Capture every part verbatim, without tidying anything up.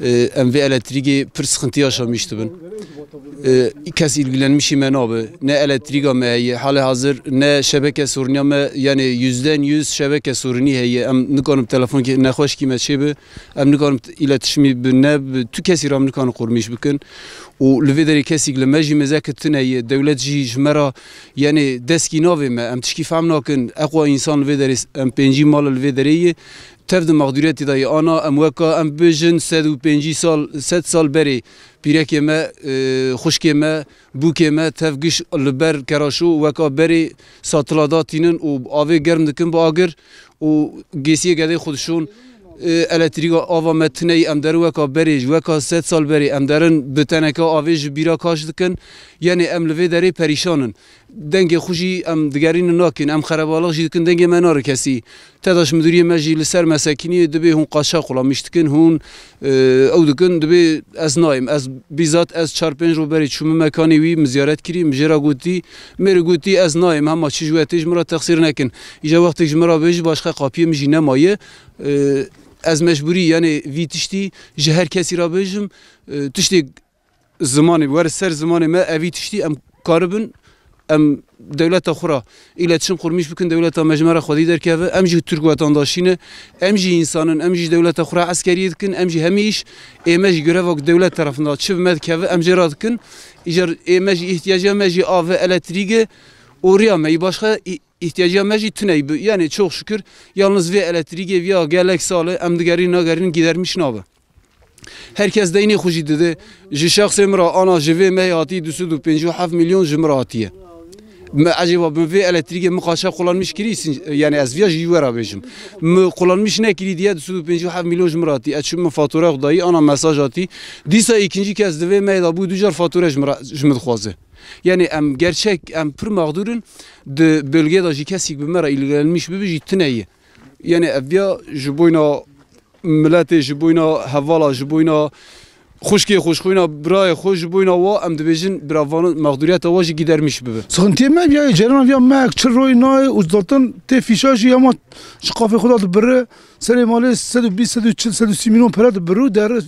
E, em vê elektrîkê pir sıkıntı yaşamış dibin. E, kes ilgilenmişî me nabe. Ne elektrîka me heye, halê hazir ne şebeke soruniya me, yani yüzden yüz şebeke sorunî heye. Em nikarin telefonkê nexweşkî me çêbe, em nikarin îletişimî bi ne bi tu kesî re em nikarin qurmîş bikin. Û li vê derê kesîk li me jî mezeke tune ye. Dewlet jî ji me re, yani deskî navê me. Em tişkî fehm nakin. Eqwa însan li vê derê, em pêncî mal li vê derê ye. Tev di mexdûriyetê de ye. Ana em weka, em bêjin sed û pêncî sal, sed sal berê pîrekê me, e, xwişkê me, bûkê me tev giş li ber keraşo weka berê satila datînin û avê germ dikin bi agir û gêsiyê gedê xwe dişon. E, elektrîka ava me tune ye, em derin weka berê, weka sed sal berê, em derin bi teneke avê ji bîra kaş dikin. Yanê em li vê derê perîşan in. Dengê xwe jî em digerînin nakin, em xerebalix jî dikin, dengê me nare kesî. Tedaş müdüriyê me jî li ser me sekinî, dibê hûn qaçax xulamîş dikin, hûn, e, ew dikin, dibê ez nayêm. Ez bîzat ez çar pênc roj berê çûme mekanê wî, min ziyaret kirî, min jê re gotî, mêrê gotî ez nayêm, hema çi ji we tê ji min re texsîr nekin. Îja wextêk ji min re bêjî başqa qapiyê min jî nemaye. E, ez mecbûrî, yanê vî tiştî ji her kesî re bêjim, e, tiştê zimanê, were ser zimanê me, evî tiştî em karibin, em dewleta xwe re îletişim qurmîş bikin, dewleta me ji me re xwedî derkeve, em jî Türk wetandaşî ne, em jî însan in, em jî dewleta xwe re eskeriyê dikin, em jî hemî îş, ê me jî göreva ku dewlet tarafından çi bi me dikeve, em jê re dikin. Îcar ê me jî îhtiyaca me jî av e, elektrîk e, û riya me yî başqa î-, îhtiyaca me jî tune yî bi, yani çok şükür, yalnız vê elektrîkê viya gelek sal e, em digerîn nagerîn gidermiş nabe. Her kes deynê xwe jî dide. Ji şexsê min re ana ji vê mehê hatî du sed û pêncî û heft milyon ji min re hatiye. Me ecêba min vê elektrîkê min qaçax kullanmış kirî, sin-, yani ez viya jî we re bêjim. Min kullanmış nekirî diye du sed û pêncî û heft milyon ji min re hatiye. Ez çûm min fatura xwe dayî, ana mesaj hatî. Dîsa îkincî kes di vê mehê de bû du car fatura ji min re, ji min dixwaze. Yani em gerçek, em pir mexdûr in. Di bölgê de jî kesîk bi me re ilgilenmiş bibe jî tune ye. Yani ev viya ji boyna miletê, ji boyna hevala, ji boyna xwişkê xwe, ji boyna birayê xwe, ji boyna wa em dibêjin bira vana mexdûriyeta wa jî gidermiş bibe. Sıkıntıya me viya, cerana viya me çi roy nayê û zaten tê fîşa jî hema ji qafê xwe de dibire, serê malê sed û bîst, sed û çil, sed û sî milyon pere dibire û dere.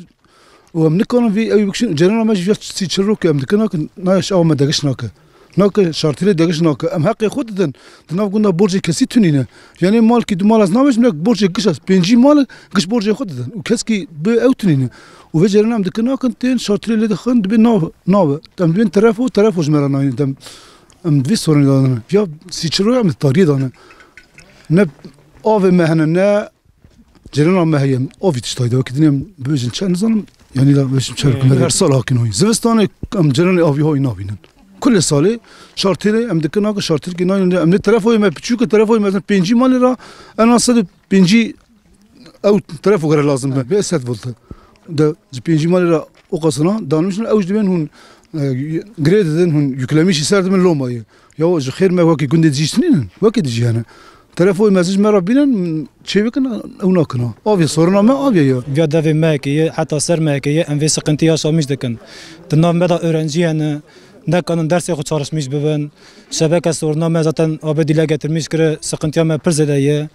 Û em nikarin vî ew bikişin, cerana me jî viya sî çil rokê em dikin nakin, nayê ji awa me degiş nake. Nake, şartîlê degiş nake. Em heqê xwe didin. Di nav gunda borcê kesî tunîne. Yanî malkî du mal ez nabêjim, nek borcê giş ez. Pêncî mal giş borcê xwe didin. Û keskî bi ew tunîne. Û vê cerana em dikin nakin, tên şartîlê lê dixin, dibê nav, nabe. Em dibên terefo, terefo ji me re nayîne. Dem, em divê sorenê dadin. Ya sî çil roya em di tariyê dane. Ne avê me hene, ne Cêrana me heye, avî tiştayî de wekî dinê em bibêjin çend nizanim, yanî da bibêjin çend Ee, her sal hakin hoyî. Zivistanê em cêranê avî hoyî nabînin. Kulê salê şartêrê em dikin nake şartêrkî nayînin. Em lê telefoyê me piçûk e, telefoyê me pêncî malê ra ena sed û pêncî ew telefo gere lazim be. Bê sed volt. De ji pêncî malê ra o qasana danmişin ew ji dibên hûn, e, girê didin hûn yüklemişî ser dibin loma ye. Ya ji xêr me wekî gundê dijî şinînin, wekî dijî hene. Telefoyê me ji me re bînin, çê bikin, ew nakin ha. Aviye soruna me aviye ya. Viya devê me yekê ye, heta ser me yekê ye, em vê sıkıntı yaşamış dikin. Di nav me de öğrenci hene, nekanin dersê xwe çalışmış bibin. Şebeke soruna me zaten abi dile getirmiş kire, sıkıntıya me pir zêde ye.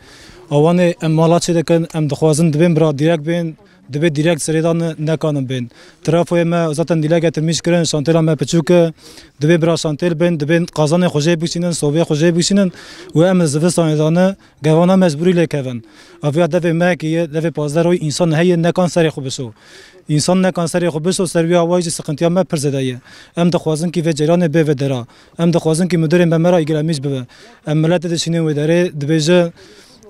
Awanê em mala çê dikin, em dixwazin dibên bira direkt bên. Dibê direkt serê de ne, nekanin bên. Trafoyê me zaten dile getirmiş kirin, şantêla me piçûk e. Dibê bira şantêl bên, dibên qazanê xwe jê bişînin, sobê xwe jê bişînin û em li zivistanê de ne, gevana mecbûrî lê kevin. Aviya devê me yekê ye, devê pazdeh royî însan heye, nekan serê xwe bişo. Însan nekan serê xwe bişo, ser wî awayî jî sıkıntıya me pir zêde ye. Em dixwazin kî vê ceyranê bê vê dera. Em dixwazin kî müdürê me me re îgilemîş bibe. Em miletê dişînin wê derê, dibêje,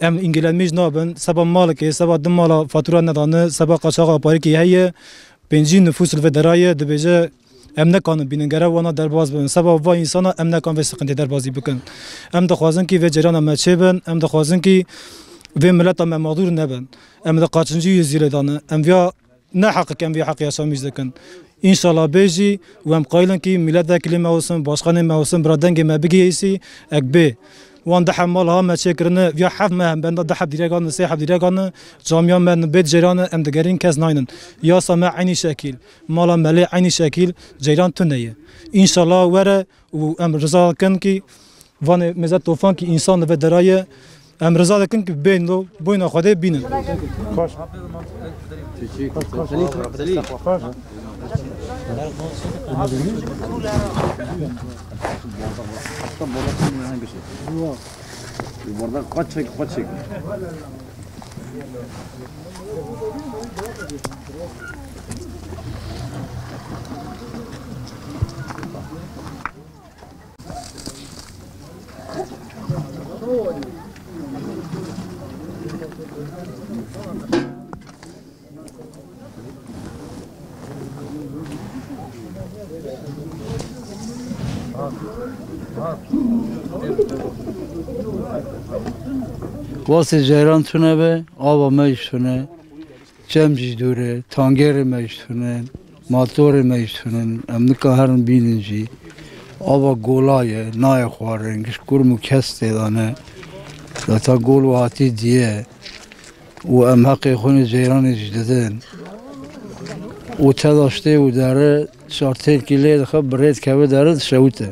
em îngilemîş nabin, seba malekê, seba du mala fatura nedane, seba qaçaxa parîkî heye, pêncî nifûs li vê dera ye, dibêje, em nekanin bînin, gere wana derbas bibin. Seba va însana em nekan vê siqintê derbasî bikin. Em dixwazin kî vê cêrana me çêbin, em dixwazin kî vê mileta me mexdûr nebin. Em di qaçincî yüzyılê de ne. Em viya ne heqik em vê heqê yaşamîş dikin. Înşallah bê jî û em qayil in kî milletvekilê me olsun, başkanê me olsun, bira dengê me bigihîsî, ek bê. Wan di heb mal ha me çêkirine, viya heft meh em benda di heb dîregan, sê heb dîregan, camiya me bê ceyran e, em digerîn kes naynin. Yasa me eynî şekil, mala me lê eynî şekil, ceyran tune ye. Înşallah were û em riza kin kî vanê mêze tofan kî însan li vê dera ye, Em rica dikin ku bên do boyna Xwedê bînin. Wastê ceyran tune be, ava me jî tune. Çem jî dûr e, tangerê me jî tune, matorê me jî tune. Em nikarin bînin jî. Ava gola ye, nayê xwarin, giş kurm û kes tê de ne. Zaten gol û hatî diye. Û em heqê xwe nê ceyranê jî didin. Û teda ştê û dere, şartênkî lê dixe, bi rê dikeve dere, dişewite.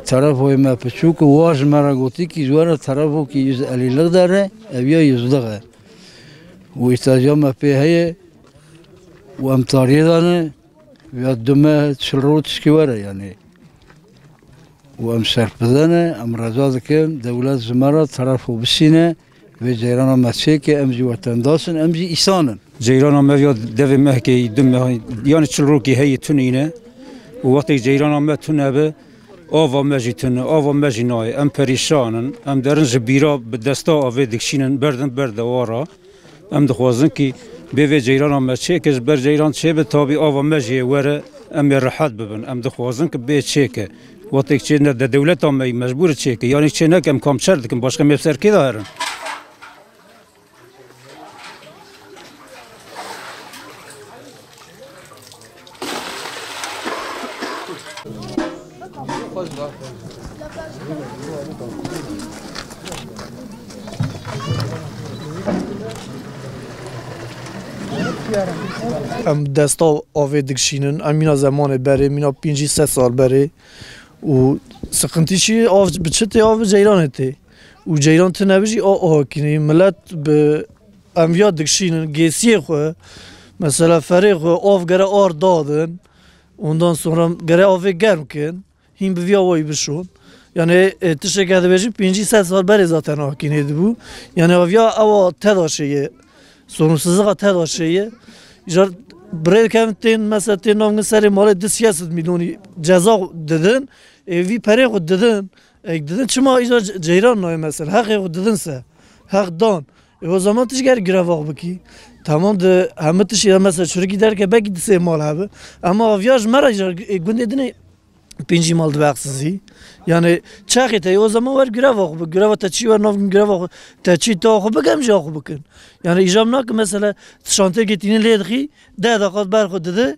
Terefoyê me piçûk û wa ji me re gotî kî ji we re terefokî yüz elli lix dere, ev ya yüz lix e. Û îhtiyacê me pê heye û em tariyê de ne, ya du meh çil roj tişkî were, yanî. Û em şerpide ne, em rica dikin, dewlet ji me re terefo bişîne, vê ceyrana me çêke, em jî wetendaş in, em jî îsan in. Ceyrana me ya devê mehkê, du meh, yanî çil rojî heye tune ne. Û wextê ceyrana me tune be, ava me jî tune, ava me jî nayê. Em perîşan in, em derin ji bîra bi desta avê dikişînin, berdin ber dewara. Em dixwazin kî bê vê ceyrana me çêke, ji ber ceyran çêbe, tabî ava me jî were, em ê rehet bibin. Em dixwazin kî bê çêke. Wextêk çê ne de dewleta me yî mecbûr çêke. Yanî çê neke em kamçer dikin, başqa me ser kê de herin. Em desta avê dikişînin, em mîna zemanê berê, mîna pêncî sed sal berê û siqintî çi av, bi çi tê, av bi ceyranê tê. Û ceyran tune be jî a, a hakînî. Milet bi em viya dikişînin, gêsiyê xwe, mesela ferê xwe, av gere ar dadin. Ondan sonra gere avê germ kin. Hîn bi viya wayî bişon. Yani, e, tiştek ez dibêjim, pêncî sed sal berê zaten a hakînê dibû. Yani, aviya ewa teda şeye. Sorumsuzluğa teda şeye. Îcar birê kevin tên, mesela tên navgin serê malê du siyasî milyonî ceza didin. E, vî perê xwe didin. E, didin çima îcar ce-, ceyran nayê mesela. Heqê xwe didin se. Heq dan. E, o zaman tişt ger gireva xwe bikî. Tamam de hemî tişt ya mesela çurikî derke belkî du sê mal hebe. Ama aviya ji me re îcar, e, gundê dinê pêncî mal dibe heqsizî. Yani çaxê te o zaman wer gireva xwe bi, gireva te çî wer navgin gireva xwe, te çî te xwe bikim jî xwe bikin. Yani îcab nake mesela şantê getînin lê dixî, deh deqat ber xwe dide,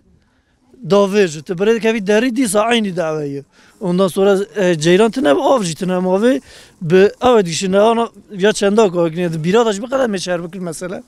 davêje. Tu birê dikevî derî dîsa eynî dawe ye. Ondan sonra, e, ceyran tine bi av jî tine mavê bi ew dişine ana ya çenda ku ne bîra da jî bi qedemê şer bikir mesela.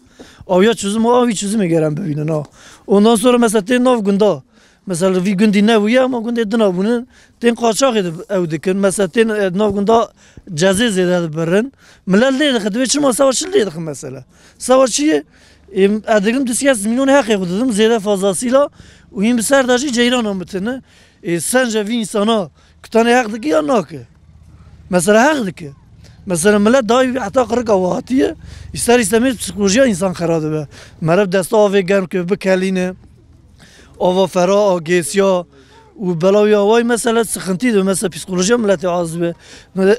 Aw ya çözüm o, aw hiç çözümê geren bibînin ha. Ondan sonra mesela tê nav gunda. Mesela vî gundî nebûye ama gundê dina bûnin. Tên qaçaxê de ew dikin. Mesela tên, e, nav gunda cezê zêde dibirin. Millet lê dixin. Divê çima savaşçı lê dixin mesela. Savaşçı ye, e, ez digirim du siyas milyon heqê xwe didim. Zêde fazlasıyla. Û hîn bi ser de jî ceyran amitine. E, sence vî insana kutanê heq dike ya nake? Mesela heq dike. Mesela millet daha bir heta qirika wahatiye. İster istemez psikolojiya insan xera dibe. Mereb desta avê germ ke bikelîne. Ava fera, agêsiya û belawiya way mesela sıkıntı dibe. Mesela psikolojiya milletê az dibe. Mesela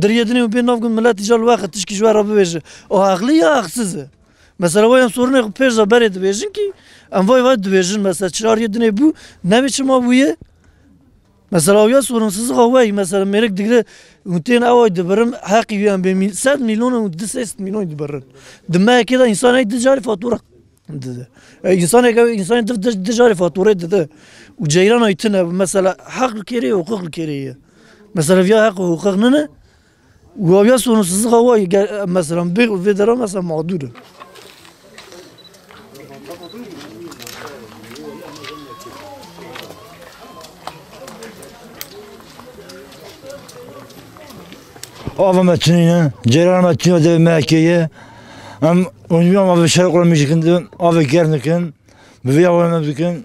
diriyê dinê û bê nav gund millet îcal wext tişkî ji we re bibêje. O heqlî ya heqsiz e. Mesela, wê em sorunê xwe pêş de berê dibêjin kî, em vay vay dibêjin, mesela, çi ariyê dinê bû, nevê çima bûye? Mesela, ew ya sorunsuzluğa wey, mesela, mêrik digire, hûn tên ew ay dibirin, heqî wî em bê mî-, sed milyon û du sed milyon dibirin. Di mehekê de însan ey du carî fatura dide. E, însanek ew, însanê du, du, du carî faturê dide. Û ceyran ay tine, mesela, heq li kêrê ye, huquq li kêrê ye. Mesela, viya heq û huquq nine, Û aviya sorunsuzluğa wa, ge-, mesela, bê, vê dera mesela mağdur e. Ava me tunîne, ceyran me tunîne, devê me hekê ye. Em hûn wan avê şer qurmîş dikin, avê germ dikin, bi vê awê me dikin.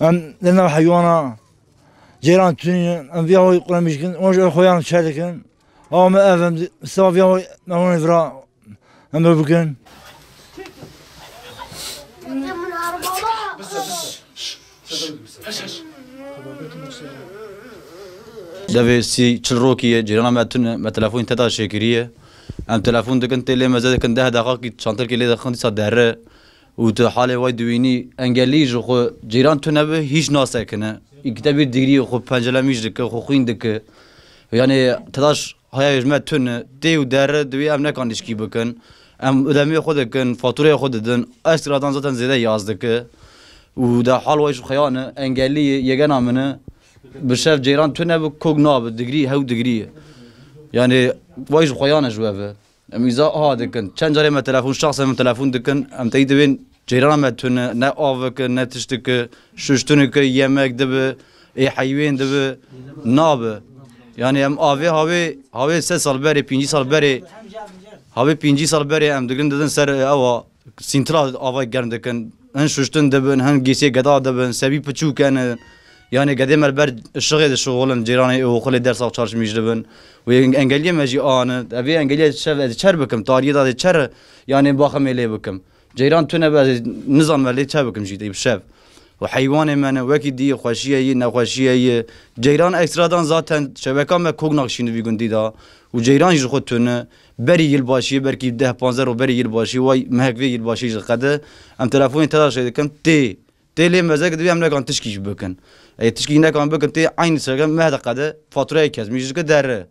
Em lê nav heywana, ceyran tunîne, em vê awê qurmîş dikin, wan ji xwe yan şer dikin. Ava me ev, em seba vê awê me hûn vira, em bi bikin. Devê sî çil rokî ye, cêrana me tune, me telefonî teta şêkiriye. Em telefon dikin, tê lê meze dikin, deh deqaqî çantilkê lê dixin, dîsa derre. Û tu halê way diwînî, engellî ji xwe cêran tune bi, hîç nasekine. Îkte bir digrî xwe pencelemîş dike, xwe xwîn dike. Yani tedaş haya ji me tune, tê û derre diwî em nekan dişkî bikin. Em ödemê xwe dikin, fatureyê xwe didin. Ekstradan zaten zêde yaz dike. Û de hal way ji xeyane, engellî ye, yegena min e. Bi şev ceyran tune bi, kok nabi, digrî, hew digrî ye. Yani way ji xeyane ji we ve. Em îza aha dikin. Çend carê me telefon, şahsen em telefon dikin, em teyî dibên ceyrana me tune, ne avike, ne tiştike, şuştunike, yemek dibi, ê heyvên dibi, nabi. Yani em avê havê, havê sê sal berê, pêncî sal berê, havê pêncî sal berê em digrin didin ser, e, ewa, sîntila ava germ dikin. Hin şuştin dibin, hin gêsê geda dibin, sebî piçûk hene. Yani gedê me li ber şixê dişixulin, cêranê ê oxilê dersa çarşmîş dibin. Wê engeliyê me jî ane. Evê engeliyê şev ez çer bikim, tariyê da dê çer, yani baximê lê bikim. Ceyran tune be, ez nizan me lê çer bikim jî dê bi şev. Û heywanê me ne, wekî dî xweşiye yî, nexweşiye yî. Ceyran ekstradan zaten şebeka me kok naxşîn vî gundî da. Û ceyran jî ji xwe tune. Berî yilbaşî, belkî deh panzdeh roj berî yilbaşî, way mehek vê yilbaşî ji qede. Em telefonê tela şey dikin, tê. Tê lê mezek dibê em nekan tişkî jî bikin. Ê tişkî nekan bikin, tê eynî serke meh de qede, fatureyê kes, mî jike derre.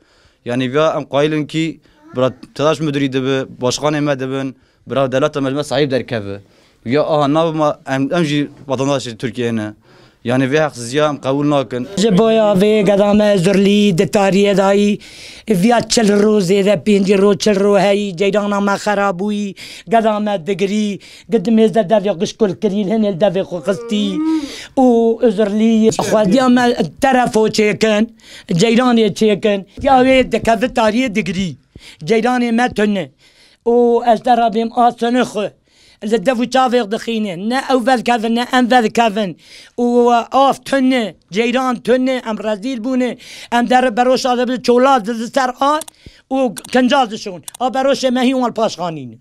Yani viya em qayilin kî bira telaş müdürî dibi, başkanê me dibin, bira delata me, me sahîb derkeve. Ya aha navê me, em, em jî vatandaşê Tirkiyeyê ne. Yani vê heqsiziya em qebûl nakin. Ji boya vê geda me zirlî di tariyê dayî, viya çil ro zêde, pêncî ro, çil ro heyî, ceyrana me xera bûyî, geda me digirî, gidimê ze devê qişkul kirî, hinê li devê xwe xistî û zirlî. Xwediya me terefo çêkin, ceyranê çêkin. Ya wê dikeve tariyê digirî. Ceyranê me tune. Û ez te re bêm a sini xwe. Li dev û çavê dixîne. Ne ew vedikevin, ne em vedikevin. Û av tune, ceyran tune, em rezîl bûne. Em deri beroşa de bi çola di ser a û kinca dişon. A beroşê me hî wan paşxanîne.